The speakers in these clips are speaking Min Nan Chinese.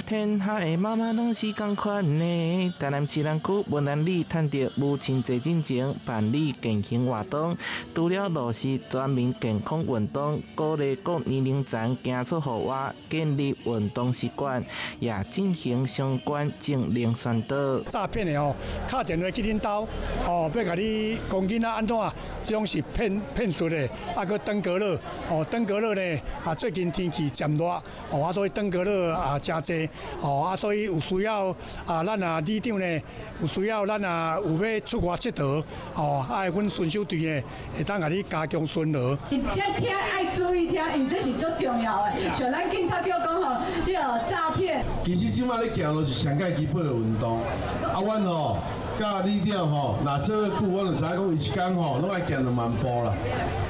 天下的媽媽攏是仝款的。台南市南區文南里趁著母親節進前辦理健行活動，除了落實全民健康運動，鼓勵各年齡層行出戶外，建立運動習慣，也進行相關政令宣導。詐騙的吼，敲電話去恁兜，吼，欲共你講囡仔按怎，這種是騙騙術的，啊，閣登革熱，哦，登革熱呢，啊，最近天氣漸熱，哦，啊，所以登革熱啊誠濟，哦，啊，所以有需要啊，咱啊里長呢，有需要咱啊有欲出外𨑨迌，哦，啊，阮巡守隊呢會當共你加強巡邏。這聽愛注意聽，因為這是足重要的。像咱警察局講吼，這個詐騙。其實這馬咧行路是上蓋基本的運動，啊，阮吼佮里長吼，若做久，阮就知影講，伊一工吼攏愛行2萬步啦，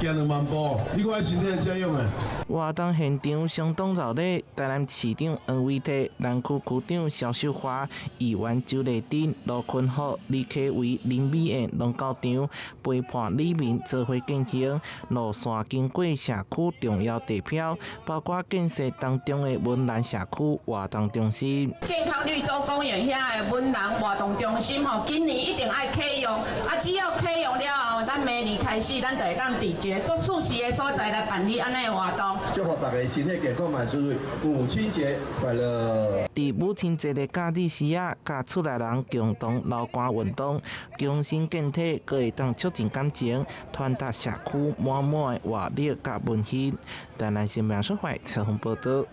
行2萬步，你看身體怎樣的？活動現場相當熱鬧，台南市長黃偉哲、南區區長蕭秀華、議員周麗珍、羅坤福、李啟維、林美燕攏到場，陪伴里民做伙健行。路線經過社區重要地標，包括建設當中的文南社區活動中心。健康綠洲公園遐的文南活動中心吼，今年一定愛啟用。啊，只要啟用了後，咱明年開始，咱就會當佇一个足舒適的所在來辦理按呢的活動。祝福大家身體健康，萬事如意，母親節快樂！佇母親節的假日時仔，佮厝內人共同流汗運動，強身健體，閣會當促進感情，傳達社區滿滿的活力佮溫馨。台南新聞說懷採訪報導。